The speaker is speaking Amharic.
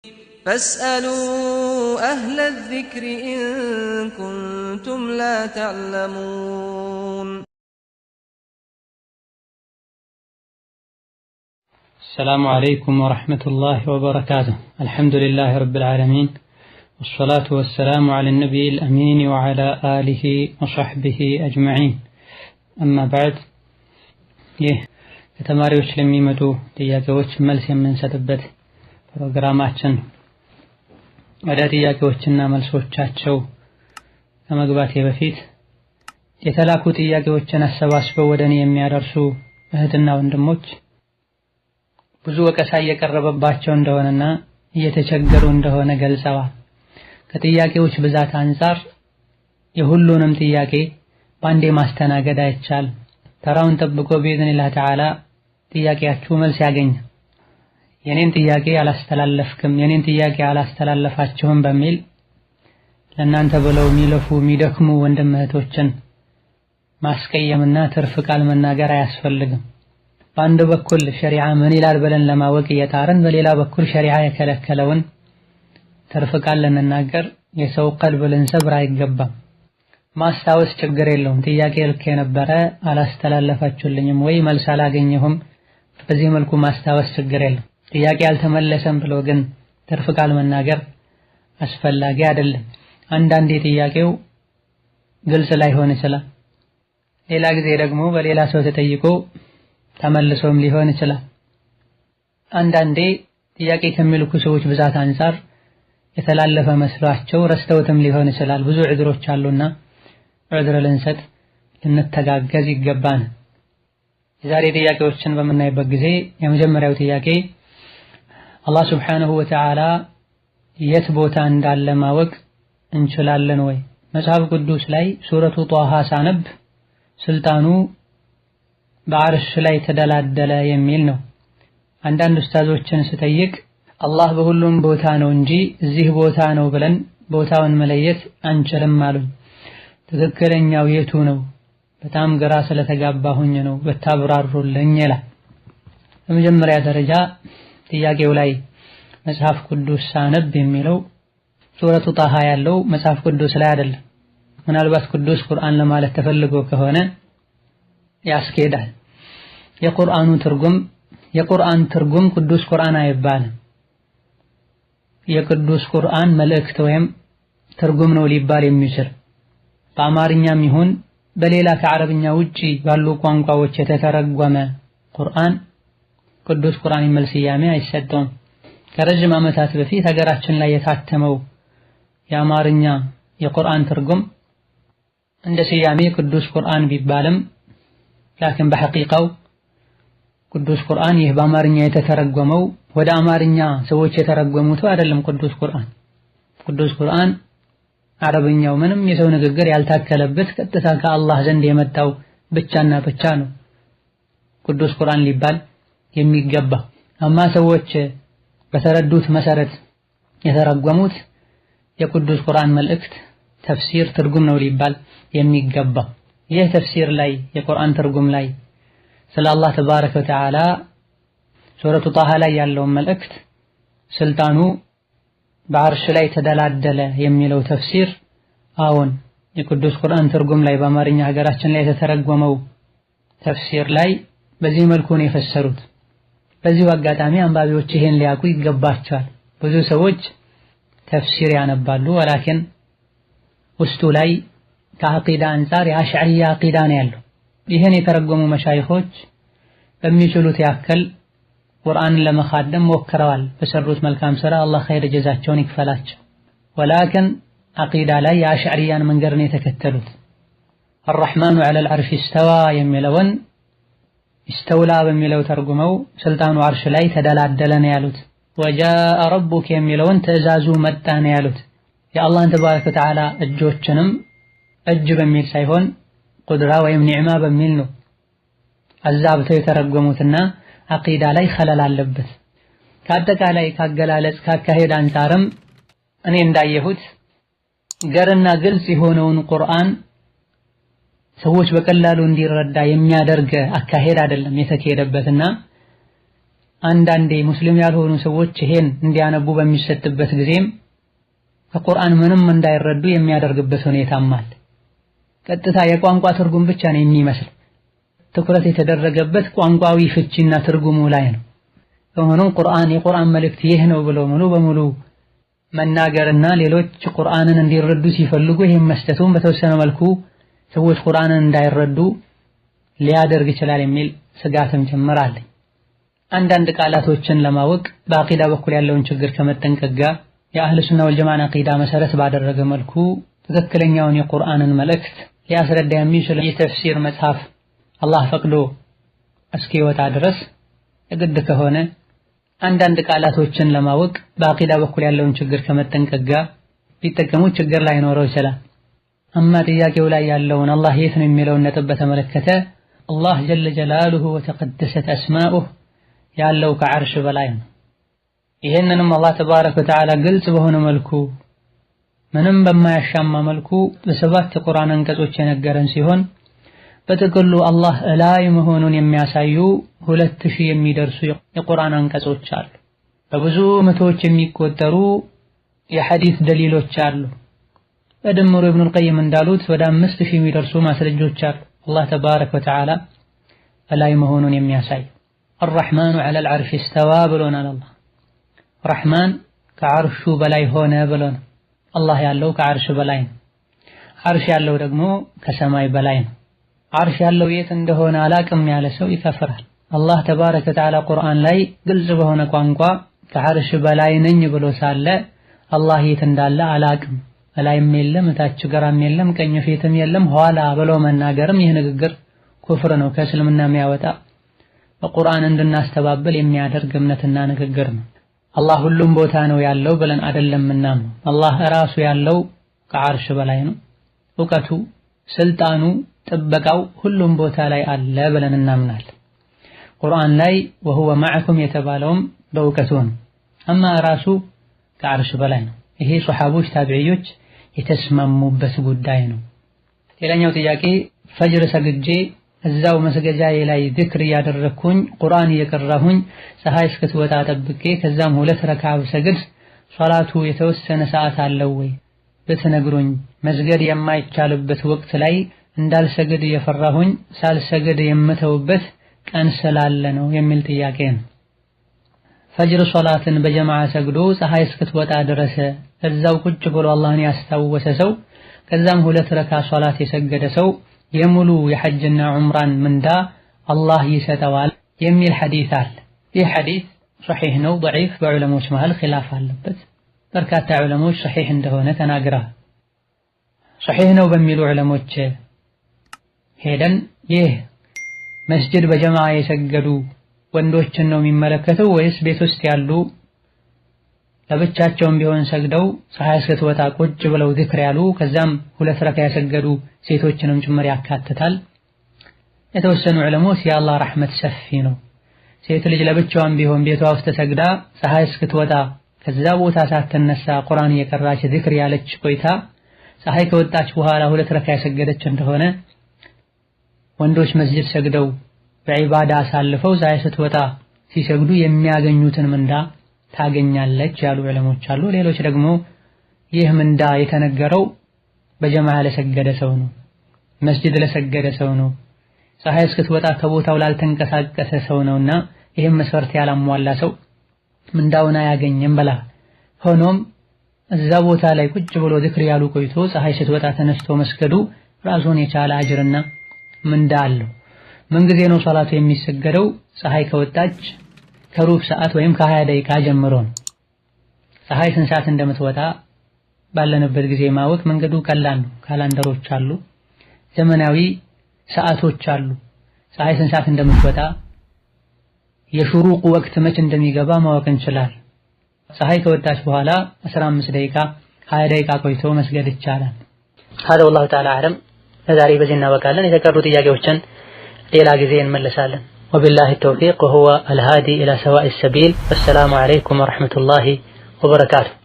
فاسألوا أهل الذكر إن كنتم لا تعلمون. السلام عليكم ورحمة الله وبركاته. الحمد لله رب العالمين، والصلاة والسلام على النبي الأمين وعلى آله وصحبه أجمعين. أما بعد፣ ይህ ከተማሪዎች ለሚመጡ ጥያቄዎች መልስ የምንሰጥበት ፕሮግራማችን። ወደ ጥያቄዎችና መልሶቻቸው ከመግባቴ በፊት የተላኩ ጥያቄዎችን አሰባስበው ወደ እኔ የሚያደርሱ እህትና ወንድሞች ብዙ ወቀሳ እየቀረበባቸው እንደሆነና እየተቸገሩ እንደሆነ ገልጸዋል። ከጥያቄዎች ብዛት አንጻር የሁሉንም ጥያቄ በአንዴ ማስተናገድ አይቻልም። ተራውን ጠብቆ ቢኢዝኒላህ ተዓላ ጥያቄያችሁ መልስ ያገኛል። የኔን ጥያቄ አላስተላለፍክም፣ የኔን ጥያቄ አላስተላለፋችሁም በሚል ለእናንተ ብለው የሚለፉ የሚደክሙ ወንድም እህቶችን ማስቀየምና ትርፍ ቃል መናገር አያስፈልግም። በአንድ በኩል ሸሪዓ ምን ይላል ብለን ለማወቅ እየጣርን፣ በሌላ በኩል ሸሪዓ የከለከለውን ትርፍ ቃል ልንናገር፣ የሰው ቀልብ ልንሰብር አይገባም። ማስታወስ ችግር የለውም። ጥያቄ ልክ የነበረ አላስተላለፋችሁልኝም ወይ መልስ አላገኘሁም፣ በዚህ መልኩ ማስታወስ ችግር የለም። ጥያቄ አልተመለሰም ብሎ ግን ትርፍ ቃል መናገር አስፈላጊ አይደለም። አንዳንዴ ጥያቄው ግልጽ ላይሆን ይችላል። ሌላ ጊዜ ደግሞ በሌላ ሰው ተጠይቆ ተመልሶም ሊሆን ይችላል። አንዳንዴ ጥያቄ ከሚልኩ ሰዎች ብዛት አንጻር የተላለፈ መስሏቸው ረስተውትም ሊሆን ይችላል። ብዙ ዑድሮች አሉና ዑድር ልንሰጥ ልንተጋገዝ ይገባን። የዛሬ ጥያቄዎችን በምናይበት ጊዜ የመጀመሪያው ጥያቄ አላህ ስብሓነሁ ወተዓላ የት ቦታ እንዳለ ማወቅ እንችላለን ወይ? መጽሐፍ ቅዱስ ላይ ሱረቱ ጧሃ ሳነብ ስልጣኑ በአርሽ ላይ ተደላደለ የሚል ነው። አንዳንድ ኡስታዞችን ስጠይቅ አላህ በሁሉም ቦታ ነው እንጂ እዚህ ቦታ ነው ብለን ቦታውን መለየት አንችልም አሉኝ። ትክክለኛው የቱ ነው? በጣም ግራ ስለተጋባሁኝ ነው፣ ብታብራሩልኝ ይላል። በመጀመሪያ ደረጃ ጥያቄው ላይ መጽሐፍ ቅዱስ ሳነብ የሚለው ሱረቱ ጣሃ ያለው መጽሐፍ ቅዱስ ላይ አይደለም። ምናልባት ቅዱስ ቁርአን ለማለት ተፈልጎ ከሆነ ያስኬዳል። የቁርአኑ ትርጉም፣ የቁርአን ትርጉም ቅዱስ ቁርአን አይባልም። የቅዱስ ቁርአን መልእክት ወይም ትርጉም ነው ሊባል የሚችል። በአማርኛም ይሁን በሌላ ከአረብኛ ውጪ ባሉ ቋንቋዎች የተተረጎመ ቁርአን ቅዱስ ቁርአን የሚል ስያሜ አይሰጠውም። ከረጅም ዓመታት በፊት ሀገራችን ላይ የታተመው የአማርኛ የቁርአን ትርጉም እንደ ስያሜ ቅዱስ ቁርአን ቢባልም ላኪን በሐቂቃው ቅዱስ ቁርአን ይህ በአማርኛ የተተረጎመው ወደ አማርኛ ሰዎች የተረጎሙት አይደለም። ቅዱስ ቁርአን፣ ቅዱስ ቁርአን አረብኛው ምንም የሰው ንግግር ያልታከለበት ቀጥታ ከአላህ ዘንድ የመጣው ብቻና ብቻ ነው ቅዱስ ቁርአን ሊባል የሚገባ። አማ ሰዎች በተረዱት መሰረት የተረጎሙት የቅዱስ ቁርአን መልእክት፣ ተፍሲር፣ ትርጉም ነው ሊባል የሚገባ። ይህ ተፍሲር ላይ፣ የቁርአን ትርጉም ላይ ስለ አላህ ተባረከ ወተዓላ ሱረቱ ጣሃ ላይ ያለውን መልእክት ስልጣኑ በአርሽ ላይ ተደላደለ የሚለው ተፍሲር አዎን የቅዱስ ቁርአን ትርጉም ላይ በአማርኛ ሀገራችን ላይ የተተረጎመው ተፍሲር ላይ በዚህ መልኩ ነው የፈሰሩት። በዚሁ አጋጣሚ አንባቢዎች ይሄን ሊያውቁ ይገባቸዋል። ብዙ ሰዎች ተፍሲር ያነባሉ፣ ወላኪን ውስጡ ላይ ከአቂዳ አንጻር የአሽዓሪያ አቂዳ ነው ያለው። ይህን የተረጎሙ መሻይኾች በሚችሉት ያክል ቁርአንን ለመኻደም ሞክረዋል። በሰሩት መልካም ስራ አላህ ኸይር ጀዛቸውን ይክፈላቸው። ወላኪን አቂዳ ላይ የአሽዓሪያን መንገድ ነው የተከተሉት። አርረሕማኑ ዐለል ዐርሽ እስተዋ የሚለውን እስተውላ በሚለው ተርጉመው ስልጣኑ አርሽ ላይ ተደላደለ ነው ያሉት። ወጃአ ረቡክ የሚለውን ትዕዛዙ መጣ ነው ያሉት። የአላህን ተባረከ ወተዓላ እጆችንም እጅ በሚል ሳይሆን ቁድራ ወይም ኒዕማ በሚል ነው አዛብተው የተረጎሙትና አቂዳ ላይ ኸለል አለበት። ከአጠቃላይ ካገላለጽ ካካሄድ አንጻርም እኔ እንዳየሁት ገርና ግልጽ የሆነውን ቁርአን ሰዎች በቀላሉ እንዲረዳ የሚያደርግ አካሄድ አይደለም የተካሄደበትና አንዳንዴ ሙስሊም ያልሆኑ ሰዎች ይሄን እንዲያነቡ በሚሰጥበት ጊዜም ከቁርአን ምንም እንዳይረዱ የሚያደርግበት ሁኔታም አለ። ቀጥታ የቋንቋ ትርጉም ብቻ ነው የሚመስል። ትኩረት የተደረገበት ቋንቋዊ ፍቺና ትርጉሙ ላይ ነው። በመሆኑም ቁርአን የቁርአን መልእክት ይህ ነው ብሎ ሙሉ በሙሉ መናገርና ሌሎች ቁርአንን እንዲረዱ ሲፈልጉ ይህን መስጠቱን በተወሰነ መልኩ ሰዎች ቁርአንን እንዳይረዱ ሊያደርግ ይችላል የሚል ስጋትም ጭምር አለኝ። አንዳንድ ቃላቶችን ለማወቅ በአቂዳ በኩል ያለውን ችግር ከመጠንቀቅ ጋር የአህል ሱና ወልጀማዓን አቂዳ መሰረት ባደረገ መልኩ ትክክለኛውን የቁርአንን መልእክት ሊያስረዳ የሚችል የተፍሲር መጽሐፍ አላህ ፈቅዶ እስኪወጣ ድረስ የግድ ከሆነ አንዳንድ ቃላቶችን ለማወቅ በአቂዳ በኩል ያለውን ችግር ከመጠንቀቅ ጋር ቢጠቀሙ ችግር ላይኖረው ይችላል። አማ ጥያቄው ላይ ያለውን አላህ የት ነው የሚለውን ነጥብ በተመለከተ አላህ ጀለ ጀላሉሁ ወተቀደሰት አስማኡህ ያለው ከዓርሽ በላይ ነው። ይህንንም አላህ ተባረከ ወተዓላ ግልጽ በሆነ መልኩ ምንም በማያሻማ መልኩ በሰባት የቁርአን አንቀጾች የነገረን ሲሆን በጥቅሉ አላህ እላይ መሆኑን የሚያሳዩ 2000 የሚደርሱ የቁርአን አንቀጾች አሉ። በብዙ መቶዎች የሚቆጠሩ የሐዲስ ደሊሎች አሉ። በድምሩ ኢብኑል ቀይም እንዳሉት ወደ 5000 የሚደርሱ ማስረጃዎች አሉ አላህ ተባረከ ወተዓላ እላይ መሆኑን የሚያሳይ። الرحمن على العرش استوى ብሎናል። አላህ ረሕማን ከዓርሹ በላይ ሆነ ብሎናል። አላህ ያለው ከዓርሽ በላይ ነው። ዓርሽ ያለው ደግሞ ከሰማይ በላይ ነው። ዓርሽ ያለው የት እንደሆነ አላቅም ያለ ሰው ይከፍራል። አላህ ተባረከ ወተዓላ ቁርአን ላይ ግልጽ በሆነ ቋንቋ ከዓርሽ በላይ ነኝ ብሎ ሳለ አላህ የት እንዳለ አላቅም፣ እላይም የለም፣ እታች ግራም የለም፣ ቀኝ ፊትም የለም፣ ኋላ ብሎ መናገርም ይህ ንግግር ኩፍር ነው፣ ከእስልምና የሚያወጣ በቁርአን እንድናስተባብል የሚያደርግ እምነትና ንግግር ነው። አላህ ሁሉም ቦታ ነው ያለው ብለን አይደለም ምናምነው። አላህ እራሱ ያለው ከዓርሽ በላይ ነው። እውቀቱ፣ ስልጣኑ፣ ጥበቃው ሁሉም ቦታ ላይ አለ ብለን እናምናለን። ቁርአን ላይ ወሁወ መዐኩም የተባለውም በእውቀቱ ነው። አማ እራሱ ከዓርሽ በላይ ነው። ይሄ ሶሐቦች ታቢዒዮች የተስማሙበት ጉዳይ ነው። ሌላኛው ጥያቄ ፈጅር ሰግጄ እዛው መስገጃዬ ላይ ዝክር እያደረግኩኝ ቁርአን እየቀራሁኝ ፀሐይ እስክትወጣ ጠብቄ ከዛም 2 ረክዓ ብሰግድ ሶላቱ የተወሰነ ሰዓት አለው ወይ ብትነግሩኝ። መስገድ የማይቻልበት ወቅት ላይ እንዳልሰግድ እየፈራሁኝ ሳልሰግድ የምተውበት ቀን ስላለ ነው የሚል ጥያቄ ነው። ፈጅር ሶላትን በጀማዓ ሰግዶ ፀሐይ እስክትወጣ ድረስ እዛው ቁጭ ብሎ አላህን ያስታወሰ ሰው ከዛም 2 ረክዓ ሶላት የሰገደ ሰው የሙሉ የሐጅና ዑምራን ምንዳ አላህ ይሰጠዋል የሚል ሐዲስ አለ። ይህ ሐዲስ ሶሒህ ነው ضعيف በዑለሞች መሃል ኺላፍ አለበት። በርካታ ዑለሞች ሶሒህ እንደሆነ ተናግረዋል። ሶሒህ ነው በሚሉ ዑለሞች ሄደን ይህ መስጂድ በጀማዓ የሰገዱ ወንዶችን ነው የሚመለከተው ወይስ ቤት ውስጥ ያሉ ለብቻቸውም ቢሆን ሰግደው ፀሐይ እስክትወጣ ቁጭ ብለው ዝክር ያሉ ከዛም 2 ረክዓ የሰገዱ ሴቶችንም ጭምር ያካትታል? የተወሰኑ ዑለሞች የአላህ ረሕመት ሰፊ ነው፣ ሴት ልጅ ለብቻዋም ቢሆን ቤቷ ውስጥ ሰግዳ ፀሐይ እስክትወጣ ከዛ ቦታ ሳትነሳ ቁርአን እየቀራች ዝክር ያለች ቆይታ ፀሐይ ከወጣች በኋላ 2 ረክዓ የሰገደች እንደሆነ ወንዶች መስጂድ ሰግደው በዒባዳ አሳልፈው ፀሐይ ስትወጣ ሲሰግዱ የሚያገኙትን ምንዳ ታገኛለች ያሉ ዑለሞች አሉ። ሌሎች ደግሞ ይህ ምንዳ የተነገረው በጀማዓ ለሰገደ ሰው ነው፣ መስጂድ ለሰገደ ሰው ነው፣ ፀሐይ እስክትወጣ ከቦታው ላልተንቀሳቀሰ ሰው ነውና ይህም መስፈርት ያላሟላ ሰው ምንዳውን አያገኝም ብላ። ሆኖም እዛ ቦታ ላይ ቁጭ ብሎ ዝክር ያሉ ቆይቶ ፀሐይ ስትወጣ ተነስቶ መስገዱ ራሱን የቻለ አጅርና ምንዳ አለው። ምን ጊዜ ነው ሶላቱ የሚሰገደው? ፀሐይ ከወጣች ከሩብ ሰዓት ወይም ከ20 ደቂቃ ጀምሮ ነው። ፀሐይ ስንት ሰዓት እንደምትወጣ ባለንበት ጊዜ ማወቅ መንገዱ ቀላል ነው። ካላንደሮች አሉ፣ ዘመናዊ ሰዓቶች አሉ። ፀሐይ ስንት ሰዓት እንደምትወጣ የሹሩቅ ወቅት መች እንደሚገባ ማወቅ እንችላለን። ፀሐይ ከወጣች በኋላ 15 ደቂቃ 20 ደቂቃ ቆይቶ መስገድ ይቻላል። هذا والله تعالى أعلم። ለዛሬ በዚህ እናበቃለን። የተቀሩ ጥያቄዎችን ሌላ ጊዜ እንመለሳለን። وبالله التوفيق وهو الهادي إلى سواء السبيل። والسلام عليكم ورحمة الله وبركاته።